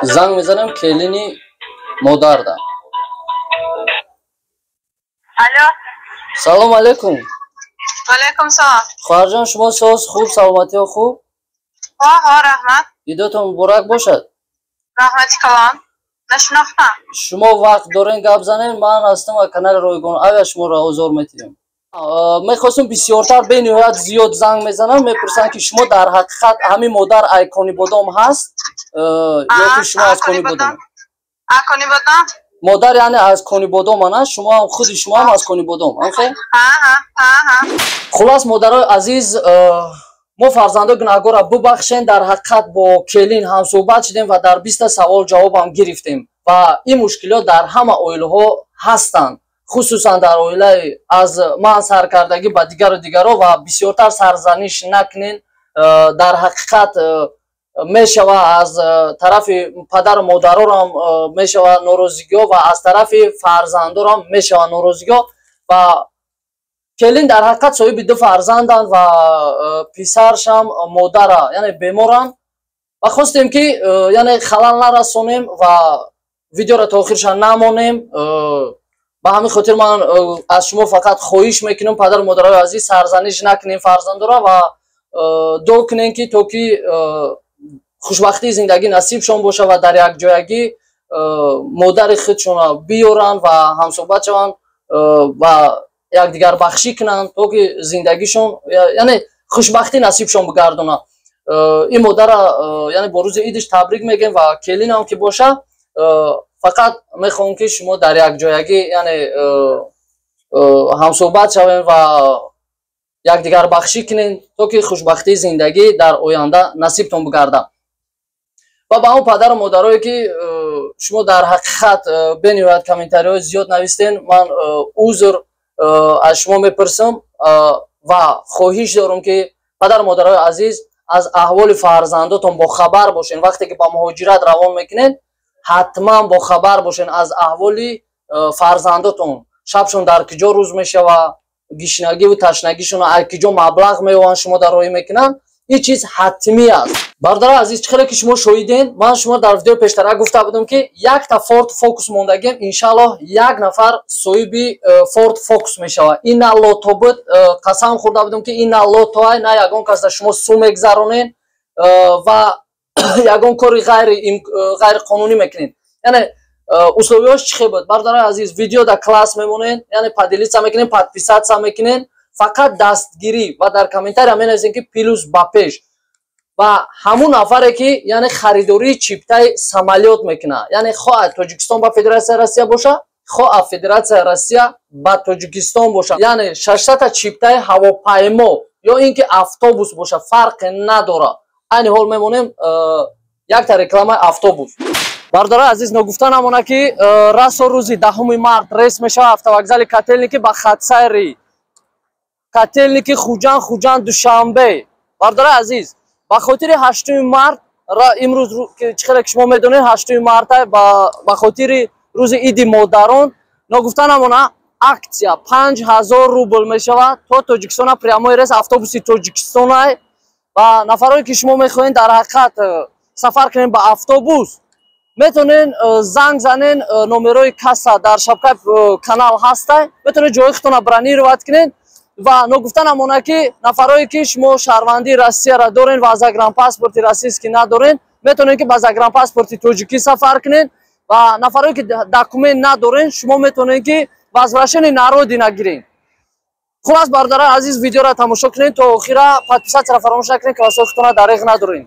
Занг мезанем келини модарда. Алло. Салом алейкум. Алейкум салом. Хоҳарҷон, шумо соз, хуб, саломатиҳо хуб? Ҳо, раҳмат. Идотон муборак бошад. Раҳмати калон. Нашинохтам. Шумо вақт дорен гап занем? Ман ҳастам ва канали Ройгон Авиа шуморо озор метиҳем. Мехостум, бисёртар, бениҳоят зиёд занг мезанам, мепурсанд, ки шумо дар ҳақиқат ҳамин модар ай Конибодом ҳаст ё ки шумо аз Конибодом? Конибодом. Модар, яъне, аз Конибодом ана, шумоам, худи шумоам аз Конибодом, амхе? Хулас, модарои азиз, мо фарзандои гунаҳгорро бубахшем. Дар ҳақиқат бо келин ҳамсӯҳбат шудем ва дар 20-та савол ҷавобам гирифтем ва ин мушкилот дар ҳама оилаҳо ҳастанд, хусусан дар оилаи аз ман саркардагӣ ба дигару дигаро. Ва бисёртар сарзаниш накунен. Дар ҳақиқат мешава, аз тарафи падару модарорам мешава норозигиҳо ва аз тарафи фарзандорам мешава норозигиҳо. Ва келин дар ҳақиқат соҳиби ду фарзанданд ва писаршам модара, яъне, беморанд ва хостем, ки яъне халал нарасонем ва видеоро то охирша намонем. Ба ҳамин хотир ман аз шумо фақат хоҳиш мекунам, падару модарои азиз, сарзаниш накунем фарзандора ва дуо кунем, ки то ки хушбахтии зиндагӣ насибшон боша ва дар якҷоягӣ модари худшона биёранд ва ҳамсӯҳбат шаванд ва якдигарбахшӣ кунанд, то ки зиндагишон, яъне, хушбахтӣ насибшон бигардонад. Ин модара, яъне, бо рӯзи идиш табрик мегӯем ва келинам ки боша, фақат мехоҳам, ки шумо дар якҷоягӣ, яъне, ҳамсӯҳбат шавем ва якдигарбахшӣ кунем, то ки хушбахтии зиндагӣ дар оянда насибтон бигардад. Ва ба он падару модарое, ки шумо дар ҳақиқат бениҳоят комментариҳои зиёд навистен, ман узр аз шумо мепурсам ва хоҳиш дорам, ки падару модарои азиз, аз аҳволи фарзандотон бохабар бошен. Вақте ки ба муҳоҷират равон мекунед, ҳатман бохабар бошен аз аҳволи фарзандотон: шабшон дар куҷо рӯз мешава, гишнагиву ташнагишон, аз куҷо маблағ меёванд, шумо дар роҳӣ мекунанд. Ин чиз ҳатмӣ аст. Бародари азиз, чӣ хеле ки шумо шоҳиден, ман шумо дар видеои пештара гуфта будам, ки якта Форд Фокус мондагем, иншааллоҳ як нафар соҳиби Форд Фокус мешавад. Ин на лото буд, қасам хӯрда будам, ки ин на лотоай, на ягон кас да шумо сум мегзаронен ва ягон кори ғайриқонунӣ мекунед. Яъне, условияш чӣ хел буд, бародари азиз? Видео да класс мемонен, яъне поделиться мекунен, подписаться мекунен, фақат дастгирӣ ва дар комментария менависем, ки «плюс ба пеш». Ва ҳамун нафаре, ки, яъне, харидории чиптаи самолёт мекунад, яъне хоҳ Тоҷикистон ба Федератсияи Россия боша, хоҳ Федератсияи Россия ба Тоҷикистон боша, яъне 600-та чиптаи ҳавопаймо ё ин ки автобус боша, фарқе надорад. Айни ҳол мемонем якта рекламаи автобус. Бародарои азиз, ногуфта намона, ки расо рӯзи 10-уми март рейс мешавад автовокзали Котельники ба хатсайри Котельники, Хуҷанд, Хуҷанд, Душанбе. Бародарои азиз, ба хотири 8-уми март, имрӯз, чӣ хеле ки шумо медонед, 8-уми марта, ба хотири рӯзи иди модарон, ногуфта намона, акция 5000 рубл мешавад то Тоҷикистона, прямой рейс автобуси Тоҷикистонай. Ва нафарое, ки шумо мехоҳед дар ҳақиқат сафар кунед ба автобус, метавонед занг занен, номерои касса дар шабакаи канал ҳастай, метавонед ҷои худтона бронировать кунед. Ва ногуфта намона, ки нафарое, ки шумо шаҳрвандии Россияро дорен ва загранпаспорти российский надорен, метавонед, ки ба загранпаспорти тоҷикӣ сафар кунед. Ва нафарое, ки документ надорен, шумо метавонед, ки возвращение на родина гиред. Хулас, бародарои азиз, видеоро тамошо кунед то охира, подписаться ро фаромӯш накунед, колокольчик худтона дареғ надоред.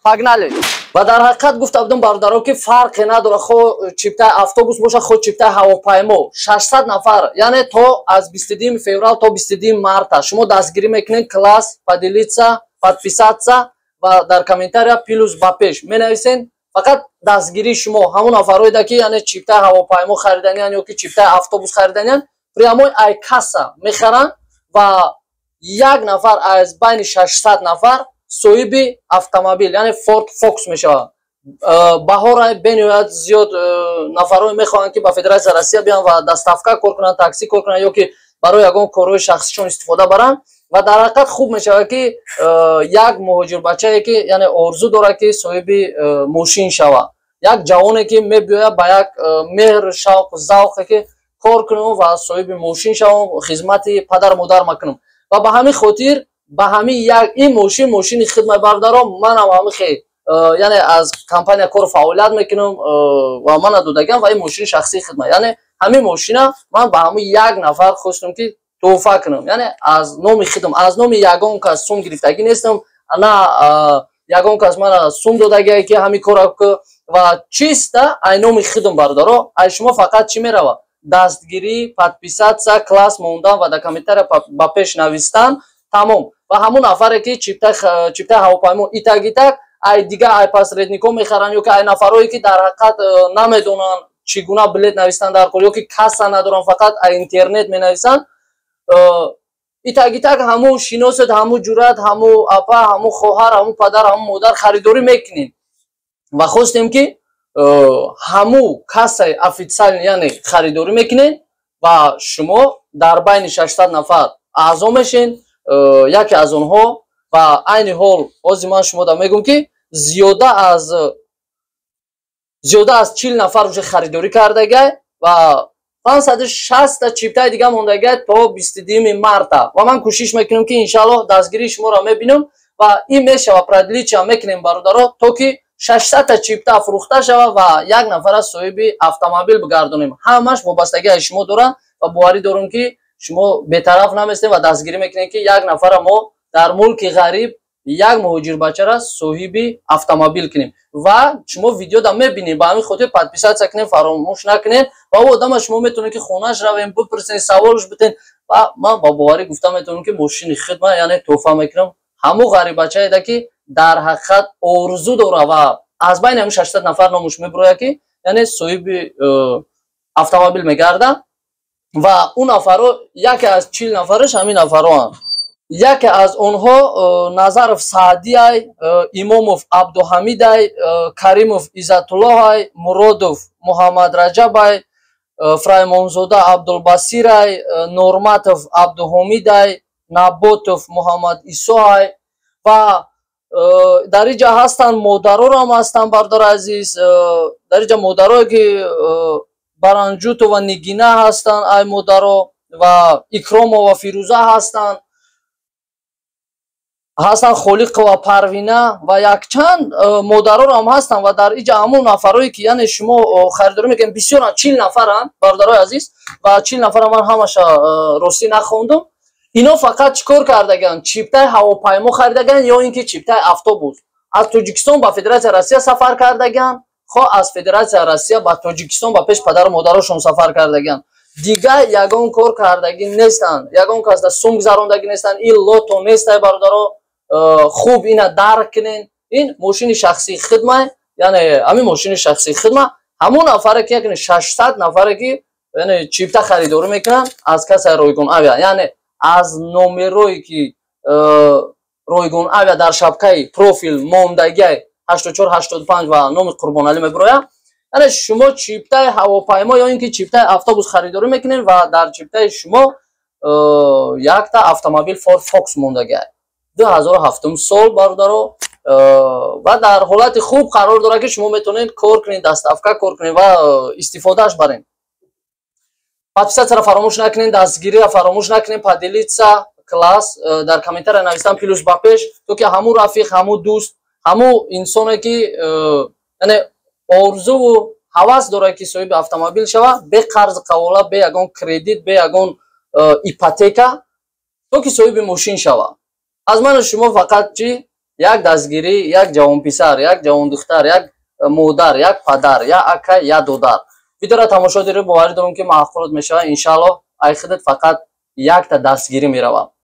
Погнали! Ва дар ҳақиқат гуфта будам, бародаро, ки фарқе надорад, хо чиптаи автобус боша, хо чиптаи ҳавопаймо, 600 нафар, яъне то аз 22 феврал то 22 марта шумо дастгирӣ мекунед: класс, поделиться, подписаться ва дар комментария «плюс ба пеш» менависен. Фақат дастгирии шумо, ҳамон нафарҳоеда, ки, яъне, чиптаи ҳавопаймо хариданиян ё ки чиптаи автобус хариданиян, прямой ай касса мехаранд ва як нафар аз байни 600 нафар соҳиби автомобил, яъне Форд Фокус мешавад. Баҳора бениҳоят зиёд нафарҳое мехоҳанд, ки ба Федератсияи Россия биёянд ва доставка кор кунанд, таксӣ кор кунанд ё ки барои ягон корҳои шахсишон истифода баранд. Ва дар ҳақиқат хуб мешавад, ки як муҳоҷирбачае, ки, яъне, орзу дорад, ки соҳиби мошин шавад. Як ҷавоне, ки мебиёяд ба як меҳр, шавқ, завқе, ки кор кунам ва соҳиби мошин шавам, хизмати падару модар макунам. Ва ба ҳамин хотир, ба ҳамин як ин мошин, мошини хидмат, бародаро, манам ҳамин хе, яъне аз компания кор фаъолият мекунам ва мана додагам ва ин мошини шахсии хидмат. Яъне ҳамин мошина ман ба ҳамин як нафар хостам, ки тӯҳфа кунам, яъне аз номи хидм, аз номи ягон кас сум гирифтагӣ нестам, на ягон кас мана сум додагие, ки ҳамин кора ва чиста ай номи хидм. Бародаро, ай шумо фақат чӣ мерава? Дастгирӣ, подписаться, класс мондан ва дар комментария ба пеш навистан, тамом. Ва ҳамун нафаре, ки чиптаи ҳавопаймо итак итак ай дига ай посредникҳо мехаранд ё ки ай нафарое, ки дар ҳақиқат намедонанд, чӣ гуна билет навистан дар кор, ё ки касса надоранд, фақат ай интернет менависанд, итак итак ҳамун шиносед, ҳамун ҷуръат, ҳамун апа, ҳамун хоҳар, ҳамун падар, ҳамун модар харидорӣ мекунед. Ва хостем, ки ҳамун кассаи официально, яъне харидорӣ мекунед ва шумо дар байни 600 нафар аъзо мешен, яке аз онҳо. Ва айни ҳол ҳозир ман шумода мегӯм, ки зиёда аз 40 нафар уже харидорӣ кардагай ва 560-та чиптаи дига мондагай то 22-ми марта. Ва ман кӯшиш мекунам, ки иншааллоҳ дастгирии шуморо мебинам ва ин мешава, продлить мекунем, бародаро, то ки 600-та чипта фурӯхта шава ва як нафара соҳиби автомобил бигардонем. Ҳамаш вобастагӣ аз шумо дорад ва боварӣ дорам, ки шумо бетараф наместем ва дастгирӣ мекунем, ки як нафара мо дар мулки ғариб, як муҳоҷирбачара соҳиби автомобил кунем. Ва шумо видеода мебинед, ба ҳамин хотир подписаться кунед, фаромӯш накунед. Ва ӯ одама шумо метавонед, ки хонааш равем, бипурсед, саволш битен. Ва ман ба боварӣ гуфта метавонам, ки мошини хидма, яъне тӯҳфа мекунам ҳамун ғариббачаеда, ки дар ҳақиқат орзу дора ва аз байни ҳамин 600 нафар номуш мебурояд, ки яъне соҳиби автомобил мегардад. Ва ӯ нафаро, яке аз 40 нафараш ҳамин нафароанд. Яке аз онҳо Назаров Саъдиай, Имомов Абдуҳамидай, Каримов Иззатуллоҳай, Муродов Муҳаммадраҷабай, Фраймонзода Абдулбасирай, Норматов Абдуҳомидай, Наботов Муҳаммад Исоай. Ва дар инҷа ҳастанд модарорам ҳастанд, бардори азиз. Дар инҷа модарое, ки Баранҷутова Нигина ҳастанд, ай модаро, ва Икромова Фирӯза ҳастанд, Холиқова Парвина ва якчанд модарорам ҳастанд. Ва дар иҷа ҳамон нафарое, ки яъне шумо харидорӣ мекунед, бисёранд, 40 нафаранд, бародарои азиз. Ва 40 нафара ман ҳамаша ростӣ нахондум. Ино фақат чӣ кор кардагианд? Чиптаи ҳавопаймо харидагианд ё ин ки чиптаи автобус аз Тоҷикистон ба Федератсияи Россия сафар кардагианд, хо аз Федератсияи Россия ба Тоҷикистон, ба пеш падару модарошон сафар кардагианд. Дигар ягон кор кардагӣ нестанд, ягон кас да сум гузарондагӣ нестанд. Ин лото нестай, бародаро, хуб ина дарк кунен. Ин мошини шахсии хидма, яъне ҳамин мошини шахсии хидма ҳамон нафаре, ки яъне 600 нафаре, ки яъне чипта харидорӣ мекунанд аз касаи Ройгон Авиа, яъне аз номерое, ки Ройгон Авиа дар шабкаи профил мондагиай 84 85 ва номи Қурбоналӣ мебирояд, яъне шумо чиптаи ҳавопаймо ё ин ки чиптаи автобус харидорӣ мекунед ва дар чиптаи шумо якта автомобил Форд Фокус мондагиай 2007 сол, бародаро, ва дар ҳолати хуб қарор дорад, ки шумо метавонед кор кунед, доставка кор кунед ва истифодааш баред. Подписаться ро фаромӯш накунед, дастгириро фаромӯш накунед, поделиться, класс, дар комментария навистан плюс ба пеш, то ки ҳамун рафиқ, ҳамун дӯст, ҳамун инсоне, ки яъне орзуву ҳавас дорад, ки соҳиби автомобил шавад, бе қарзи қавола, бе ягон кредит, бе ягон ипотека, то ки соҳиби мошин шавад. Аз ману шумо фақат чи? Як дастгирӣ, як ҷавонписар, як ҷавондухтар, як модар, як падар, як ака, як додар. Видеоро тамошо доред, боварӣ дорам, ки маъқулот мешавад, иншааллоҳ. Ай худат фақат якта дастгирӣ меравад.